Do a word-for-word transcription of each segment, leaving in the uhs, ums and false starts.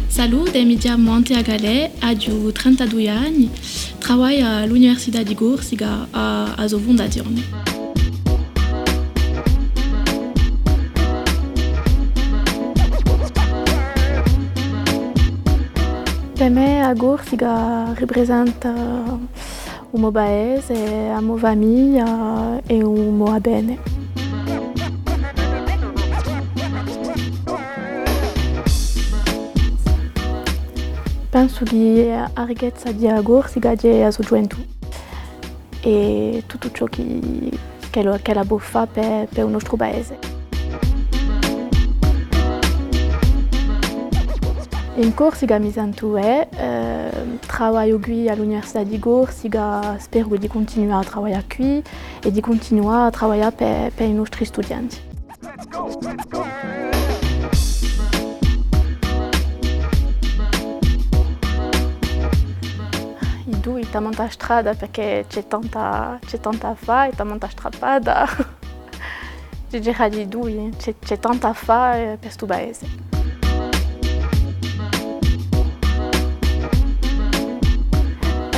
Salute, mi chjamu Antea Galè, aghju trentadui anni, travagliu à l'Università di Corsica à, à a so fundazione. Per mè a Corsica riprisenta u mo paese, a mo famiglia è u mo avvene. Pensu chì a ricchezza di a Corsica hè a so ghjuventù è tuttu ciò chì, ch'ella, ch'ella pò fà per, per u nostru paese. In Corsica mi sentu bè, eh, travagliu quì à l'Università di Corsica, speru di cuntinuà à travaglià quì è di cuntinuà à travaglià per, per i nostri studienti. I dui, tamanta strada, perchè ci hè tanta, ci hè tanta à fà è tamanta strappata. Diceraghju i dui, ci hè, ci hè tanta à fà, eh, per stu paese.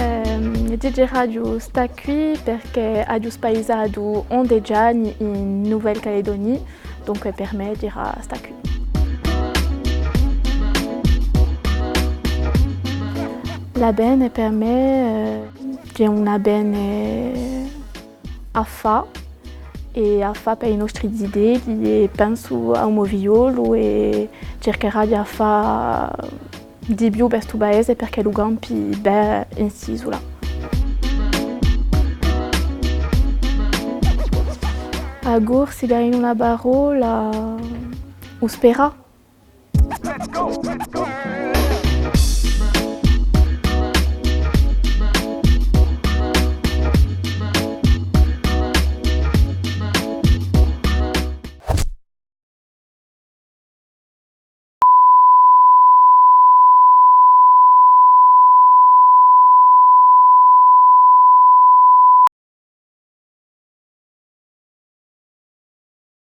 Ehm, diceraghju stà quì perchè aghju spaisatu ondeci anni in Nouvelle-Calédonie, dunque per mè era stà quì. L'avvene per mè, eh, hè un avvene à fà è à fà per i nostri zitelli è pensu à u mo figliolu è circheraghju à fà di più per stu paese perch'ellu campi bè in st'isula. A Corsica in una parolla, u sperà.